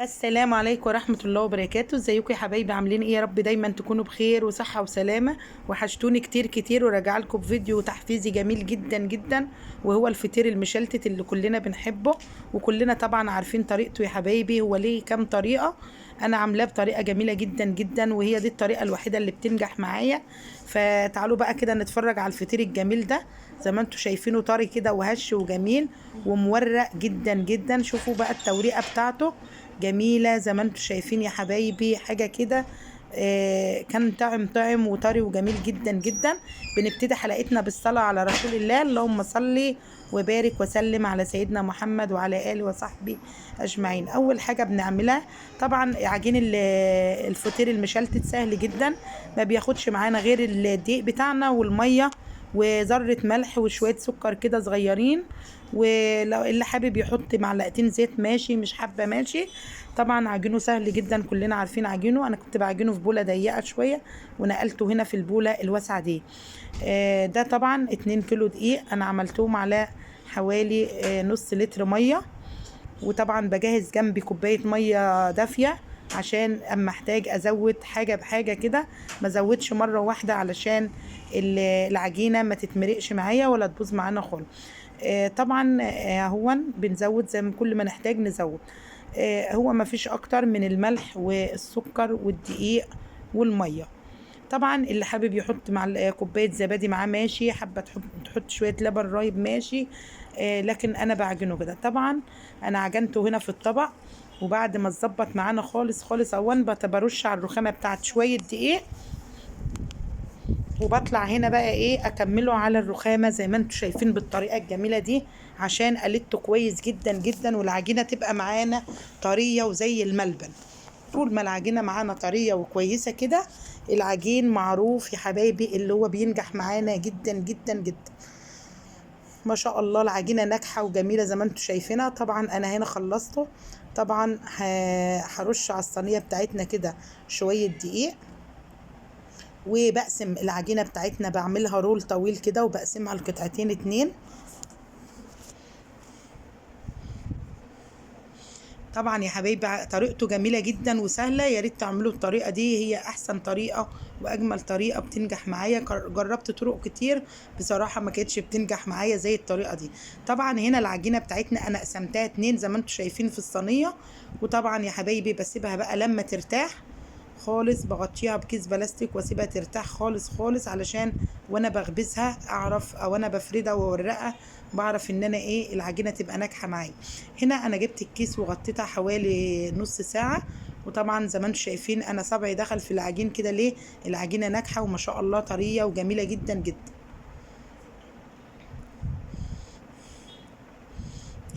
السلام عليكم ورحمة الله وبركاته. ازيكم يا حبايبي؟ عاملين ايه؟ يا رب دايما تكونوا بخير وصحة وسلامة. وحشتوني كتير كتير، وراجع لكم بفيديو تحفيزي جميل جدا جدا، وهو الفطير المشلتت اللي كلنا بنحبه وكلنا طبعا عارفين طريقته يا حبايبي. هو ليه كام طريقة، انا عاملاه بطريقة جميلة جدا جدا، وهي دي الطريقة الوحيدة اللي بتنجح معايا. فتعالوا بقى كده نتفرج على الفطير الجميل ده، زي ما انتم شايفينه طري كده وهش وجميل ومورق جدا جدا. شوفوا بقى التوريقة بتاعته جميلة زي ما انتم شايفين يا حبايبي، حاجة كده كان طعم وطري وجميل جدا جدا. بنبتدي حلقتنا بالصلاة على رسول الله، اللهم صلي وبارك وسلم على سيدنا محمد وعلى آله وصحبه أجمعين. أول حاجة بنعملها طبعا عجين الفطير المشلتت سهل جدا، ما بياخدش معانا غير الدقيق بتاعنا والمية وذرة ملح وشوية سكر كده صغيرين، ولو اللي حابب يحط معلقتين زيت ماشي، مش حابة ماشي. طبعا عجينه سهل جدا، كلنا عارفين عجينه. انا كنت بعجنه في بولة ضيقة شوية ونقلته هنا في البولة الواسعة دي. ده طبعا 2 كيلو دقيق انا عملتهم على حوالي نص لتر مية، وطبعا بجهز جنبي كوباية مية دافية عشان اما احتاج ازود حاجة بحاجة كده، ما ازودش مرة واحدة علشان العجينة ما تتمرقش معايا ولا تبوظ معانا خالص. طبعا اهون بنزود زي ما كل ما نحتاج نزود. هو ما فيش اكتر من الملح والسكر والدقيق والمية. طبعا اللي حابب يحط مع كوباية زبادي معاه ماشي، حابة تحط شوية لبن رايب ماشي، لكن انا بعجنه كده. طبعا انا عجنته هنا في الطبق، وبعد ما اتظبط معانا خالص خالص اهون برش على الرخامه بتاعت شوية دقيق، وبطلع هنا بقى اكمله على الرخامه زي ما انتم شايفين بالطريقة الجميلة دي، عشان قلبته كويس جدا جدا والعجينه تبقى معانا طرية وزي الملبن. طول ما العجينة معانا طرية وكويسة كده، العجين معروف يا حبايبي اللي هو بينجح معانا جدا جدا جدا. ما شاء الله العجينة ناجحة وجميلة زي ما انتم شايفينها. طبعا انا هنا خلصته. طبعا هرش على الصينية بتاعتنا كده شوية دقيق، وبقسم العجينة بتاعتنا، بعملها رول طويل كده وبقسمها لقطعتين 2. طبعا يا حبايبي طريقته جميلة جدا وسهلة، يا ريت تعملوا الطريقة دي، هي احسن طريقه واجمل طريقه بتنجح معايا. جربت طرق كتير بصراحة ما كانتش بتنجح معايا زي الطريقة دي. طبعا هنا العجينة بتاعتنا انا قسمتها 2 زي ما انتم شايفين في الصينية، وطبعا يا حبايبي بسيبها بقى لما ترتاح خالص، بغطيها بكيس بلاستيك واسيبها ترتاح خالص خالص، علشان وانا بخبزها اعرف، او انا بفردها واورقها بعرف ان انا العجينة تبقى ناجحة معايا. هنا انا جبت الكيس وغطيتها حوالي نص ساعة، وطبعا زي ما انتم شايفين انا صبعي دخل في العجين كده، ليه؟ العجينة ناجحة وما شاء الله طرية وجميلة جدا جدا.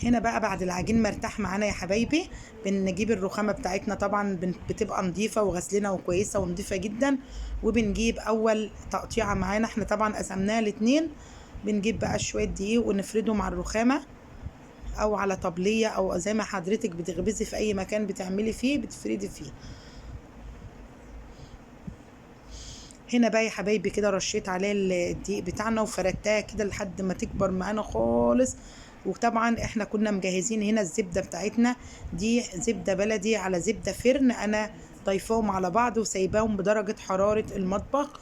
هنا بقى بعد العجين ما ارتاح معانا يا حبايبي، بنجيب الرخامه بتاعتنا، طبعا بتبقى نظيفة وغسلنا وكويسة ونظيفه جدا، وبنجيب اول تقطيعه معانا، احنا طبعا قسمناها لاتنين. بنجيب بقى شوية دقيق ونفردهم على الرخامه او على طبليه، او زي ما حضرتك بتخبزي في اي مكان بتعملي فيه بتفردي فيه. هنا بقى يا حبايبي كده رشيت عليه الدقيق بتاعنا وفردتها كده لحد ما تكبر معانا خالص. وطبعا احنا كنا مجهزين هنا الزبدة بتاعتنا دي، زبدة بلدي على زبدة فرن، انا ضيفاهم على بعض وسايباهم بدرجة حرارة المطبخ،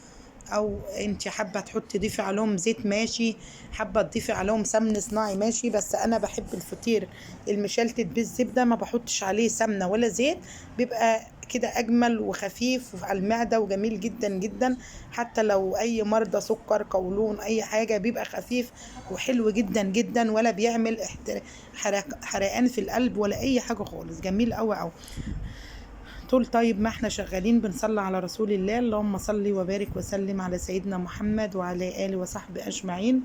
او انت حابة تحطي تضيفي عليهم زيت ماشي، حابة تضيفي عليهم سمن صناعي ماشي، بس انا بحب الفطير المشلتت بالزبدة ما بحطش عليه سمنة ولا زيت، بيبقى كده اجمل وخفيف على المعدة وجميل جدا جدا. حتى لو اي مرضى سكر قولون اي حاجة بيبقى خفيف وحلو جدا جدا، ولا بيعمل حرقان في القلب ولا اي حاجة خالص، جميل قوي قوي. طول طيب ما احنا شغالين بنصلي على رسول الله، اللهم صلي وبارك وسلم على سيدنا محمد وعلى آله وصحبه أجمعين.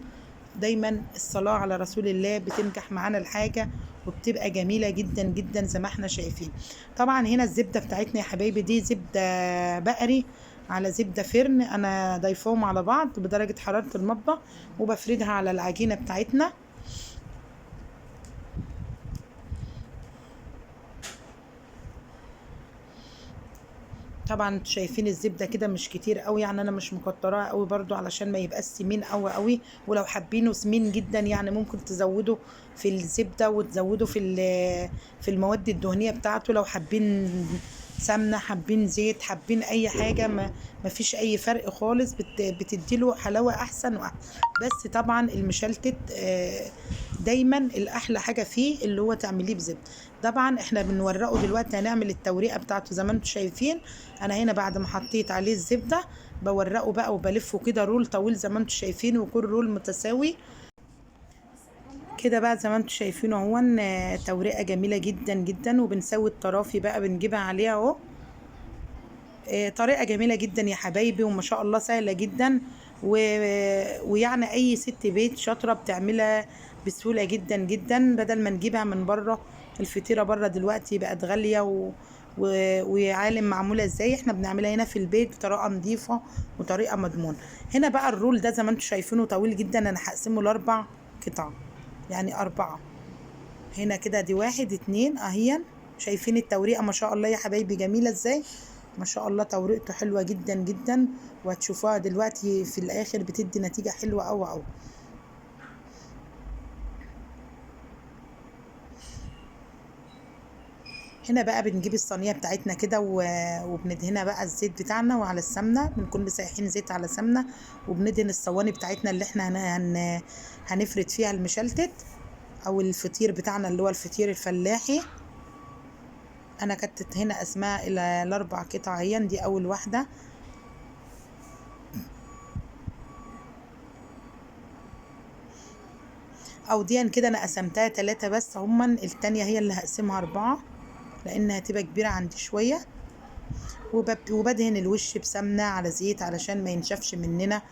دايما الصلاة على رسول الله بتنجح معانا الحاجة وبتبقى جميلة جدا جدا زي ما احنا شايفين. طبعا هنا الزبدة بتاعتنا يا حبايبي دي زبدة بقري على زبدة فرن، انا ضايفاهم على بعض بدرجة حرارة المطبخ، وبفردها على العجينة بتاعتنا. طبعا انتوا شايفين الزبدة كده مش كتير قوي، يعني انا مش مكتراها قوي برضو علشان ما يبقاش سمين قوي قوي. ولو حابينه سمين جدا يعني ممكن تزودوا في الزبدة وتزودوا في المواد الدهنية بتاعته. لو حابين سمنه، حابين زيت، حابين اي حاجة، ما فيش اي فرق خالص، بتديله حلاوة احسن واحسن. بس طبعا المشلتت دايما الاحلى حاجة فيه اللي هو تعمليه بزبده. طبعا احنا بنورقه دلوقتي، هنعمل التوريقه بتاعته زي ما انتم شايفين. انا هنا بعد ما حطيت عليه الزبدة بورقه بقى وبلفه كده roll طويل زي ما انتم شايفين، وكل roll متساوي كده بقى زي ما انتم شايفين اهو. توريقه جميلة جدا جدا، وبنسوي الطرافي بقى بنجيبها عليها اهو. طريقه جميلة جدا يا حبايبي، وما شاء الله سهلة جدا، ويعني اي ست بيت شاطرة بتعملها بسهولة جدا جدا، بدل ما نجيبها من بره. الفطيره بره دلوقتي بقت غالية وعالم معمولة ازاي، احنا بنعملها هنا في البيت بطريقة نظيفة وطريقه مضمونه. هنا بقى ال roll ده زي ما انتم شايفينه طويل جدا، انا هقسمه لاربع قطع، يعني 4 هنا كده، دي 1 2 اهيا. شايفين التوريقه ما شاء الله يا حبايبي جميلة ازاي، ما شاء الله توريقته حلوة جدا جدا، وهتشوفوها دلوقتي في الاخر بتدي نتيجة حلوة قوي قوي. هنا بقى بنجيب الصينية بتاعتنا كده وبندهنها بقى الزيت بتاعنا وعلى السمنة، بنكون مسيحين زيت على سمنه، وبندهن الصواني بتاعتنا اللي احنا هنفرد فيها المشلتت او الفطير بتاعنا اللي هو الفطير الفلاحي. انا كتت هنا اسماء الى الاربع قطع اهي، دي اول واحدة. او دي كده انا قسمتها 3 بس، هما التانية هي اللي هقسمها 4 لانها هتبقى كبيرة عندي شوية. وبدهن الوش بسمنه على زيت علشان ما ينشفش مننا.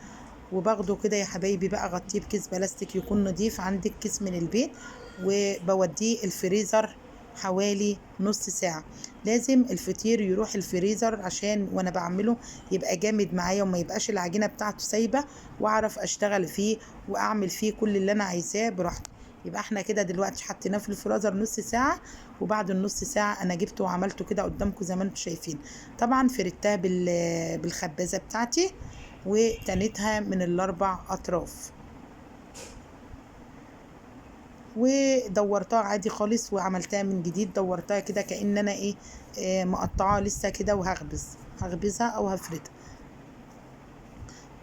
وباخده كده يا حبايبي بقى غطيه بكيس بلاستيك يكون نضيف، عندك كيس من البيت، وبوديه الفريزر حوالي نص ساعة. لازم الفطير يروح الفريزر عشان وانا بعمله يبقى جامد معايا وما يبقاش العجينة بتاعته سايبة، واعرف اشتغل فيه واعمل فيه كل اللي انا عايزاه براحتي. يبقى احنا كده دلوقتي حطيناه في الفريزر نص ساعة، وبعد النص ساعة انا جبته وعملته كده قدامكم زي ما انتم شايفين. طبعا فردتها بالخبازة بتاعتي وتنيتها من الاربع اطراف، ودورتها عادي خالص وعملتها من جديد. دورتها كده كأن انا ايه، مقطعاها لسه كده وهخبزها او هفردها.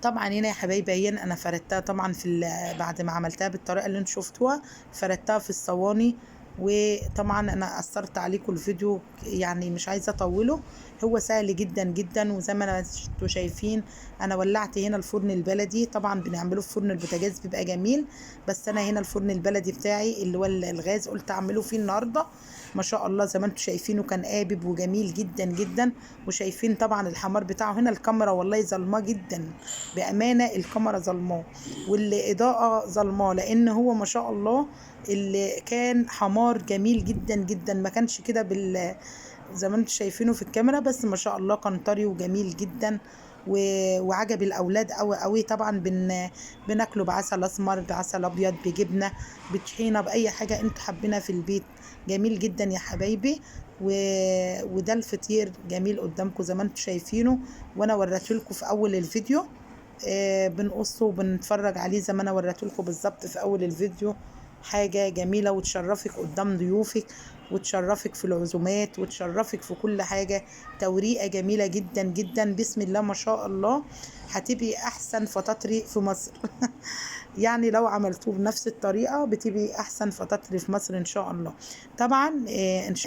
طبعا هنا يا حبايبي اهي انا فردتها طبعا في بعد ما عملتها بالطريقة اللي انتوا شفتوها، فردتها في الصواني. وطبعا انا قصرت عليكم الفيديو، يعني مش عايزه اطوله، هو سهل جدا جدا. وزي ما انتوا شايفين انا ولعت هنا الفرن البلدي، طبعا بنعمله في فرن البوتاجاز بيبقى جميل، بس انا هنا الفرن البلدي بتاعي اللي هو الغاز قلت اعمله فيه النهارده. ما شاء الله زي ما انتوا شايفينه كان قابب وجميل جدا جدا. وشايفين طبعا الحمار بتاعه هنا، الكاميرا والله ظلماه جدا بامانه، الكاميرا ظلماه والاضاءة ظلماه، لان هو ما شاء الله اللي كان حمار جميل جدا جدا، ما كانش كده زي ما انتم شايفينه في الكاميرا، بس ما شاء الله كان طري وجميل جدا وعجب الاولاد قوي قوي. طبعا بناكله بعسل اسمر، بعسل ابيض، بجبنه، بطحينه، باي حاجة انتوا حابينها في البيت. جميل جدا يا حبايبي. وده الفطير جميل قدامكم زي ما انتم شايفينه، وانا وريته لكم في اول الفيديو. بنقصه وبنتفرج عليه زي ما انا وريته لكم بالظبط في اول الفيديو. حاجة جميلة وتشرفك قدام ضيوفك، وتشرفك في العزومات، وتشرفك في كل حاجة. توريقة جميلة جدا جدا، بسم الله ما شاء الله، هتبقي احسن فطاطري في مصر. يعني لو عملتوه بنفس الطريقة بتبقي احسن فطاطري في مصر ان شاء الله. طبعا ان شاء